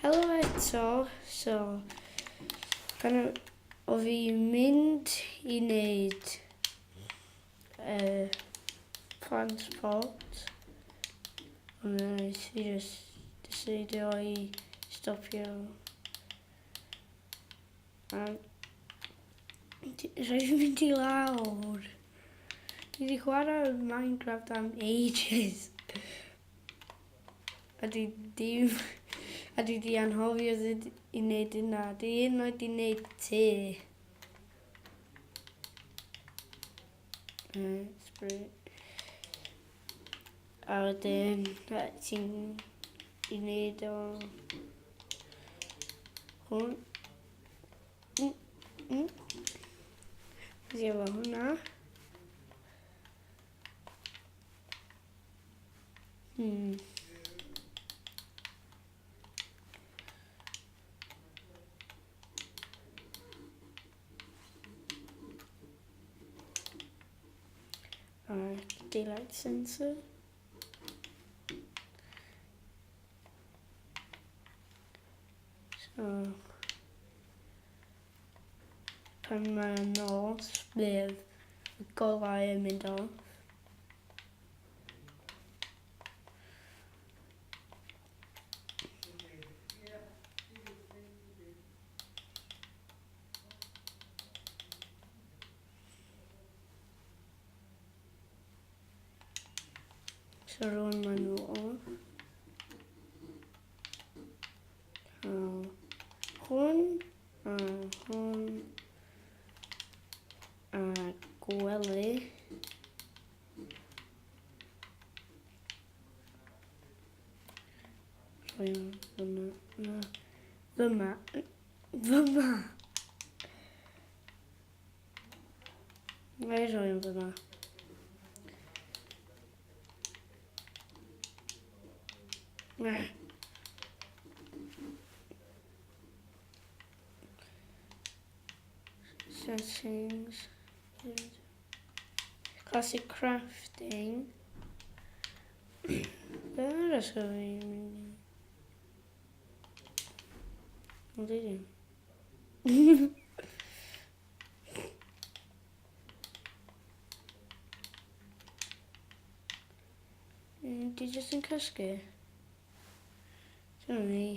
Helo eto, so, pan o fi mynd i wneud plant pot, ond wnes i just decidio i stopio. A rhaid fi mynd i lawr. Dwi wedi chwarae Minecraft am ages. A dwi dim... A dwi di anghofio sut i wneud hynna. Dwi hyd yn oed di wneud te. Spray. A wedyn, ti'n i wneud o... Hwn. Dwi efo hwnna. Alright, daylight sensor. So, pan mae'n nos, bydd y golau yn mynd off. So rwan maen nhw off. Cael hwn a hwn a gwely. Rhoi fyma, na, fyma, fyma. Na i rhoi yn fyma. Na. Settings. Classic crafting. Be arall o fi'n mynd i? Ond i ddim. Di jyst yn cysgu? Dyna ni.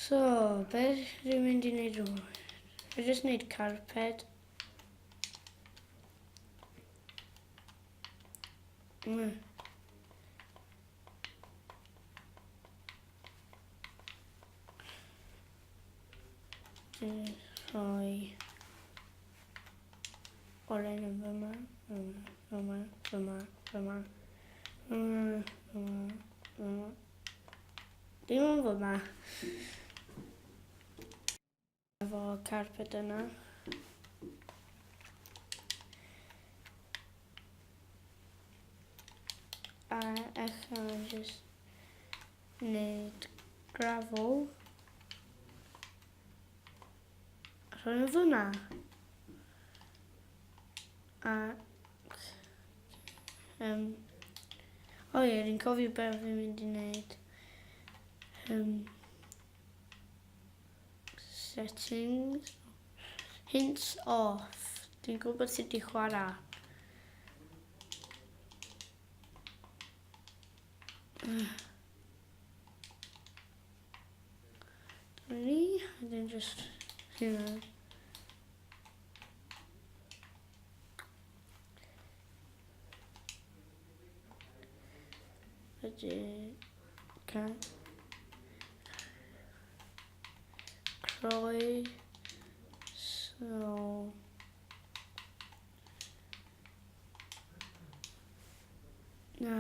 So, be dwi'n mynd i wneud rwan? Dwi'n just wneud carpet. Dwi'n rhoi oren yn fyma, fyma, fyma, fyma, fyma, fyma, fyma, fyma. Dim ond fyma. Efo carpet yna. A ella just wneud gravel. Rhoi nhw fyna. A... Um, o ie, fi'n cofio beth fi'n mynd i wneud. Settings. Hints off. Dwi'n gwybod sut i chwarae. Dyna ni, a then just hynna. Wedyn, okay. Croi, so... Na.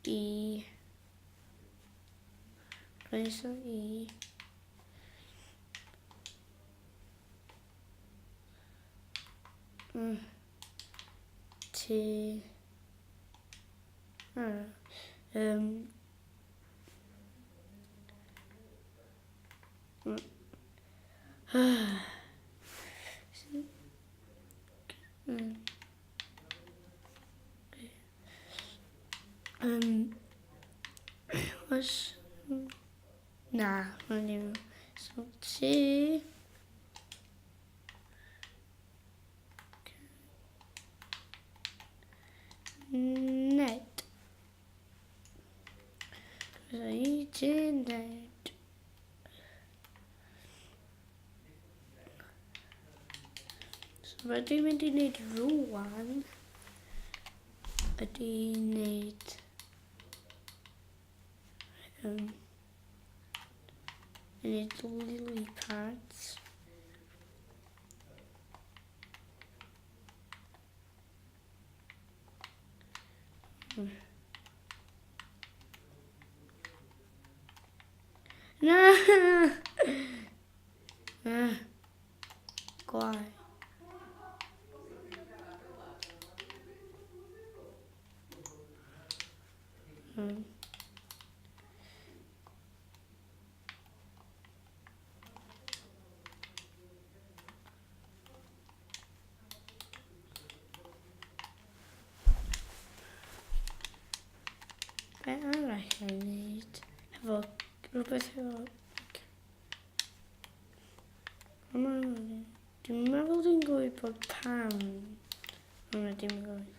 I. Croeso i. T. Os... Na, mae'n ddim. So, ti... Ned. I ti ned. So be dwi'n mynd i wneud rwan ydy wneud wneud lily pads. Na! Na. Gwae. Be arall yn wneud? Efo rhywbeth efo... Dwi'n meddwl dwi'n gwybod pam. Ond dim yn gwybod.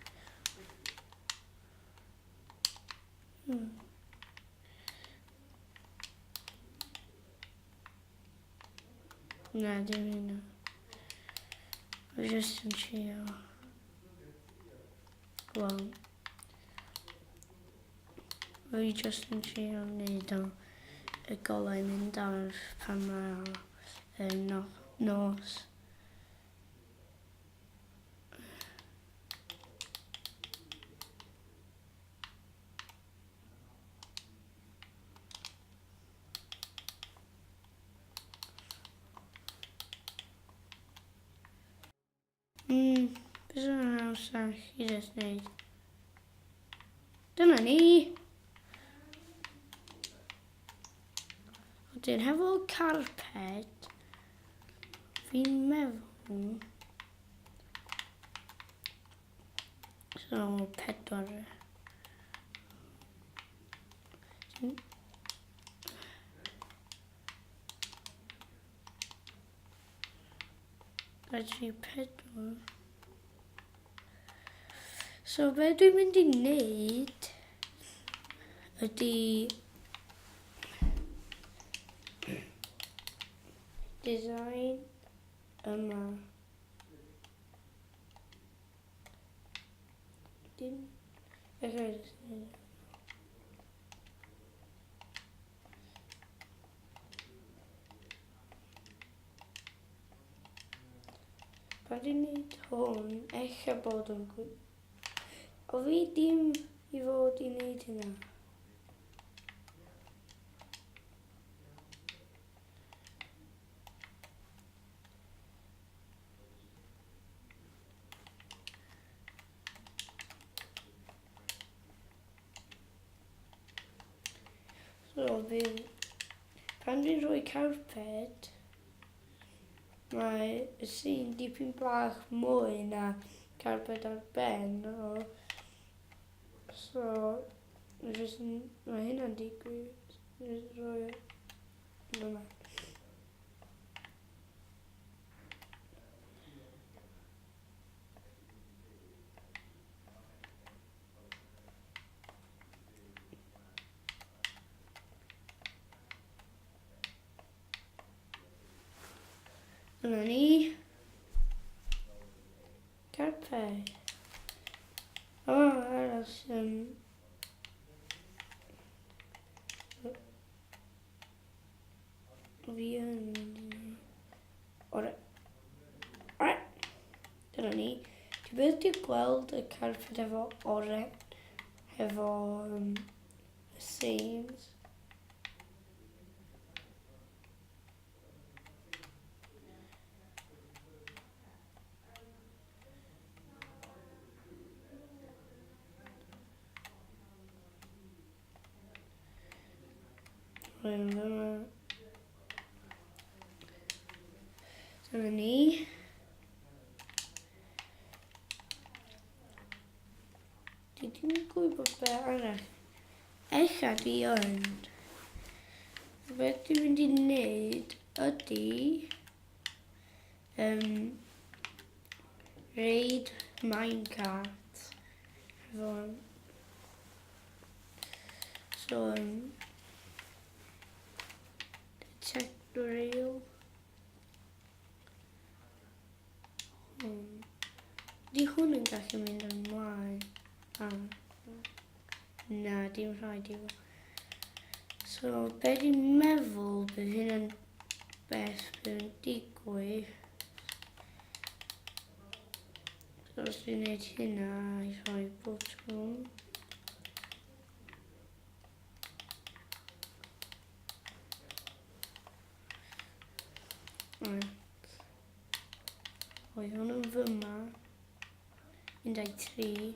Na, dim hynna. Fi jyst yn trio. Wel, fi jyst yn trio wneud o y golau mynd ar pan mae o yn no, nos. Beth yw'n hawsach i jyst wneud? Dyna ni! Wedyn, hefo carpet, fi'n meddwl... So, 4. 3, 4. So, be dwi'n mynd i wneud ydy design yma. Dim... Ella jyst wneud e. Pan dwi'n neud hwn, ella bod o'n gwy... O fi dim i fod i wneud hynna. So, fi, pan dwi'n rhoi carpet, mae y sîn dipyn bach mwy na carpet ar ben. O. So, just, mae hynna'n digwydd. Just rhoi yma. Dyna ni. Carpet. O, oh, aros. Fi yn mynd i... Ore. Ore. Dyna ni. Dwi byth di gweld y carpet efo oren, efo y seams. Dyna ni. Dwi ddim yn gwybod be arall. Ella dwi yn. Beth dwi'n mynd i wneud ydy reid minecart efo so detect the rail. Di hwn yn gallu mynd ymlaen. Ah. Na, dim rhaid i fo. So, be dwi'n meddwl bydd hyn yn beth bydd yn digwydd. So, os dwi'n gwneud hynna, i rhoi botwm. Right. Oedd hwn yn fyma. 1, 2, 3.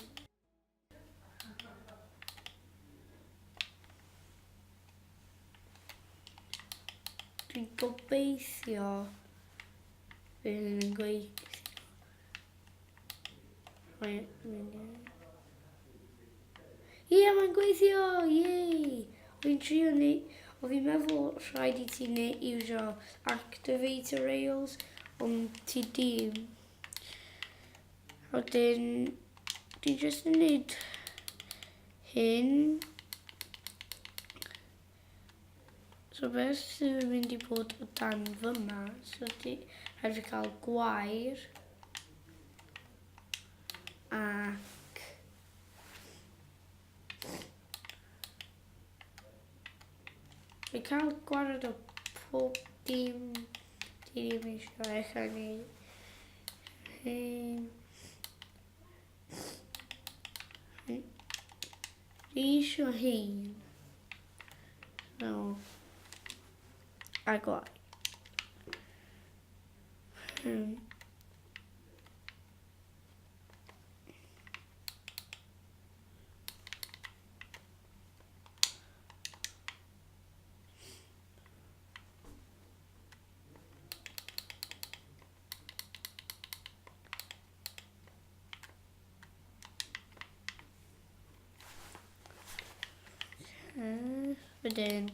Dwi'n gobeithio fydd hyn yn gweithio. Mae'n mynd i... Ie, mae'n gweithio! Yay! Fi'n trio neu... O fi'n meddwl rhaid i ti neu iwsio activator rails, ond ti dim. Wedyn, dwi jyst yn neud hyn. So beth sydd yn mynd i bod o dan fyma, so di, rhaid fi cael gwair ac fi cael gwared o pob dim di ddim eisiau eich ni hyn. Fi eisiau hyn. So, a gwair. Wedyn,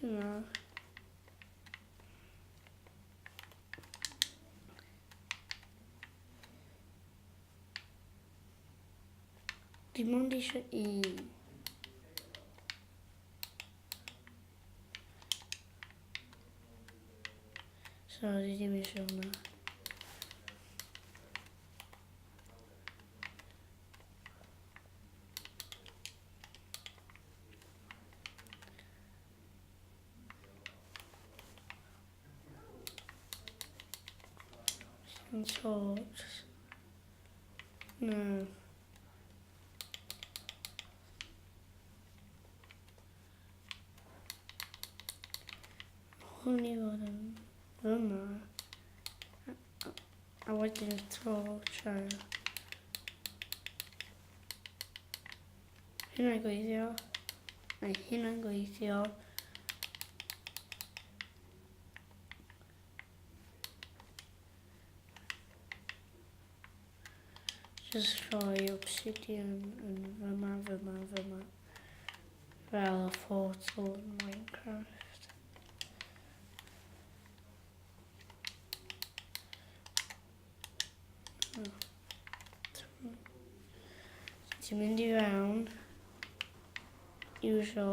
hynna. Dim ond eisiau un. So, dwi ddim eisiau hwnna. Some torch. No. Hwn i fod yn fyma. A wedyn y torch a... Hynna'n gweithio. Mae hynna'n gweithio. Just rhoi obsidian yn fyma, fyma, fyma. Fel y portal yn Minecraft. Ti'n mynd i fewn, iwsio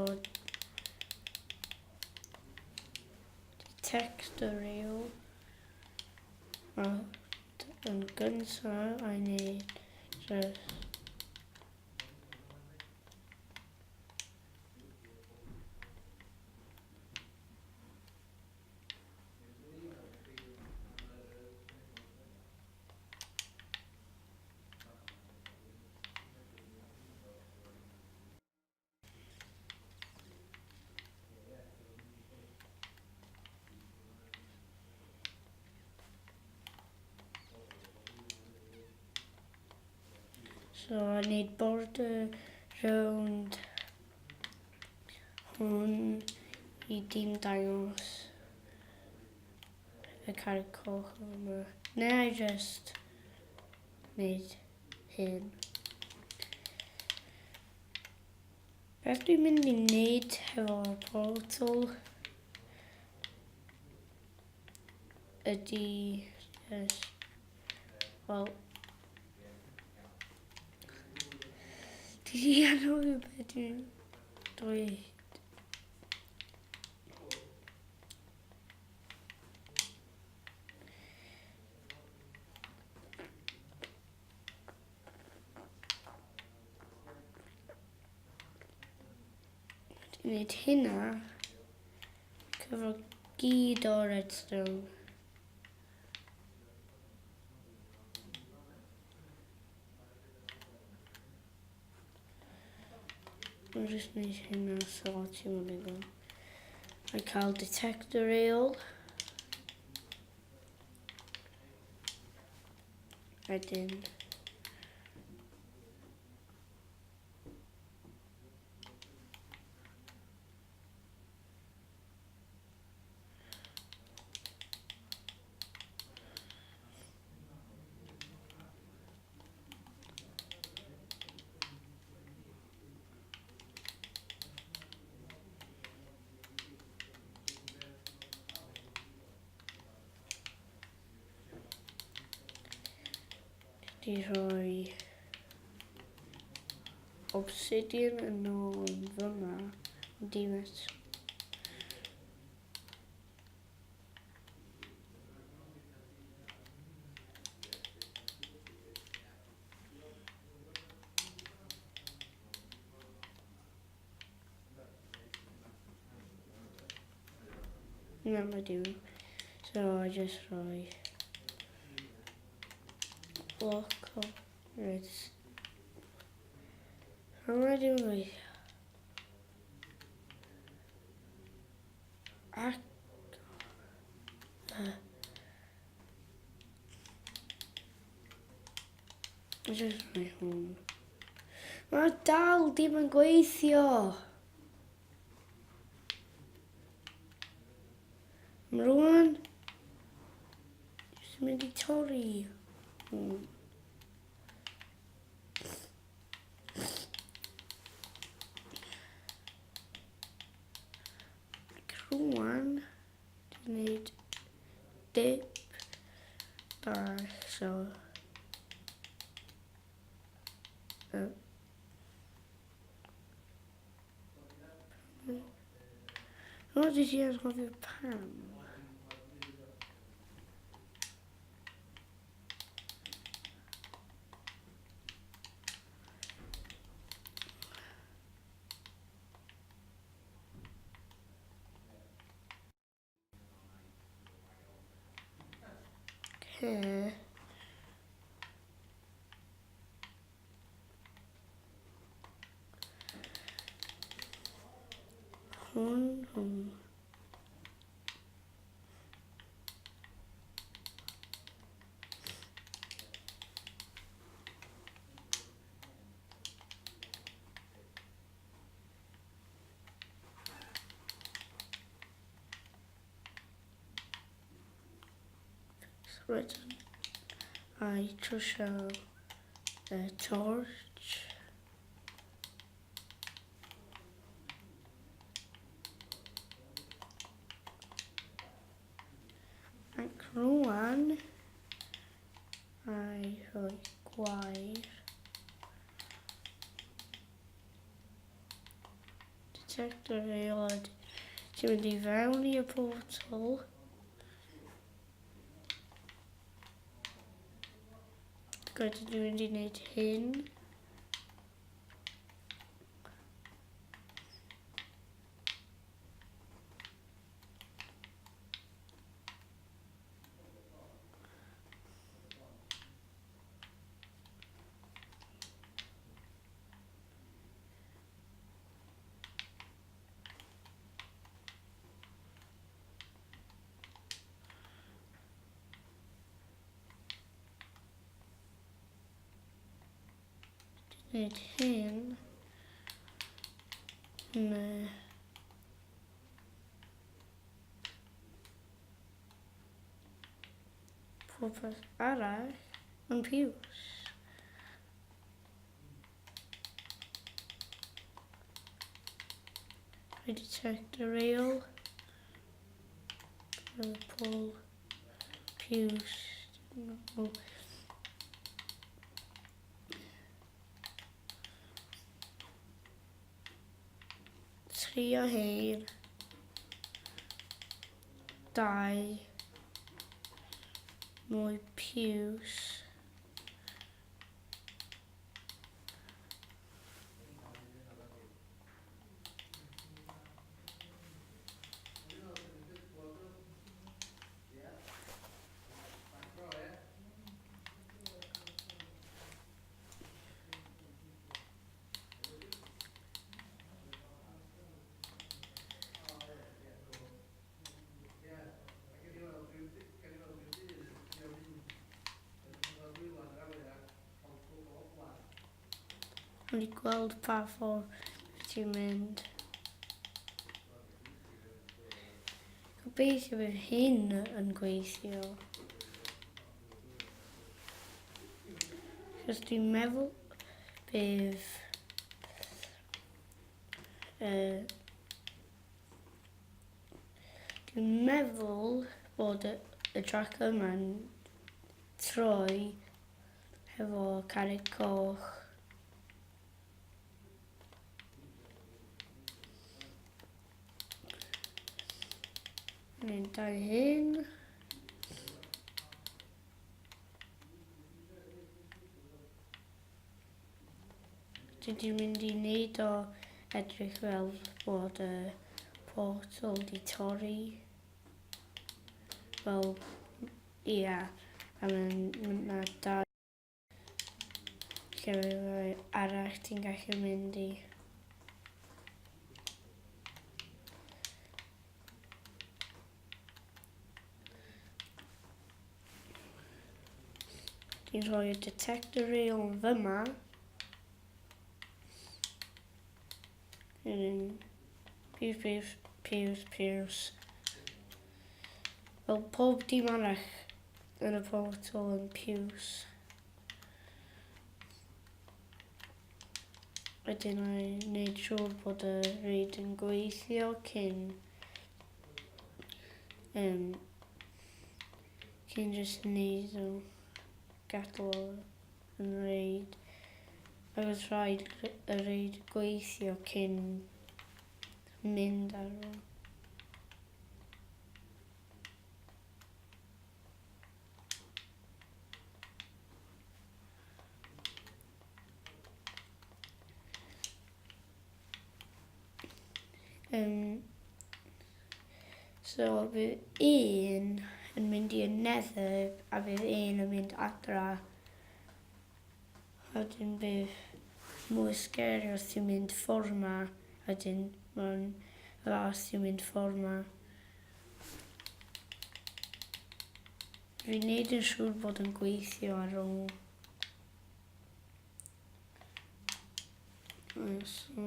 detector rail. Yn gyntaf, I need just So I need border round hwn i dim dangos y carreg coch yma. Neu I just wneud hyn. Beth dwi'n mynd i wneud hefo'r portal ydy just, wel, dwi di anghofio beth dwi'n dweud. Dwi'n gwneud hynna. Cyfro gyd o redstone. Dwi'n just gwneud hynna so ti'n mynd i go. Mae'n cael detector rail. Wedyn... Di rhoi obsidian yn ôl yn fyma. Dim eto. Na, mae dim. So, I just rhoi block o red. A mae dim gweithio. Ac... Just rhoi hwn. Mae dal dim yn gweithio. Am rwan, jyst yn mynd i torri hwn. Ac rwan, dwi'n gwneud dip bach, so... O, dwi di anghofio pam. Okay. Hwn, hwn. Wedyn, a'i trwsio y torch. Ac rwan, a'i rhoi gwair. Detector aelod. Ti'n mynd i fewn i'r portal. Gwyd, dwi'n mynd i wneud hyn. Gwneud hyn. Neu... Popeth arall yn piws. Rhoi detector rail. Purple. Piws. No. Trio hein. Dau. Mwy piws. O'n i gweld pa ffordd ti'n mynd. Gobeithio bydd hyn yn gweithio. Chos dwi'n meddwl bydd dwi'n meddwl bod y, y trac yma'n troi hefo carreg coch. Ni'n dau hyn. Dwi 'di mynd i wneud o edrych fel bod y portal 'di torri. Fel, ia, a mae'n ma dau llefydd arall ti'n gallu mynd i. Dwi'n rhoi y detector rail yn fyma. Dwi'n piws, piws, piws, piws. Fel pob dim arall yn y portal yn piws. Wedyn I wneud siŵr bod y reid yn gweithio cyn um, cyn jyst wneud o gadael yn reid. Ac oedd rhaid y reid gweithio cyn mynd ar o. So bydd un yn mynd i'r nether a bydd un yn mynd adra. A wedyn bydd mwy scary os ti'n mynd ffordd ma. A wedyn mae'n dda os ti'n mynd ffordd ma. Fi'n neud yn siŵr bod yn gweithio ar ôl. So,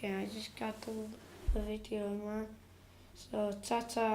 okay, I just gadael y fideo yma. So, ta-ta!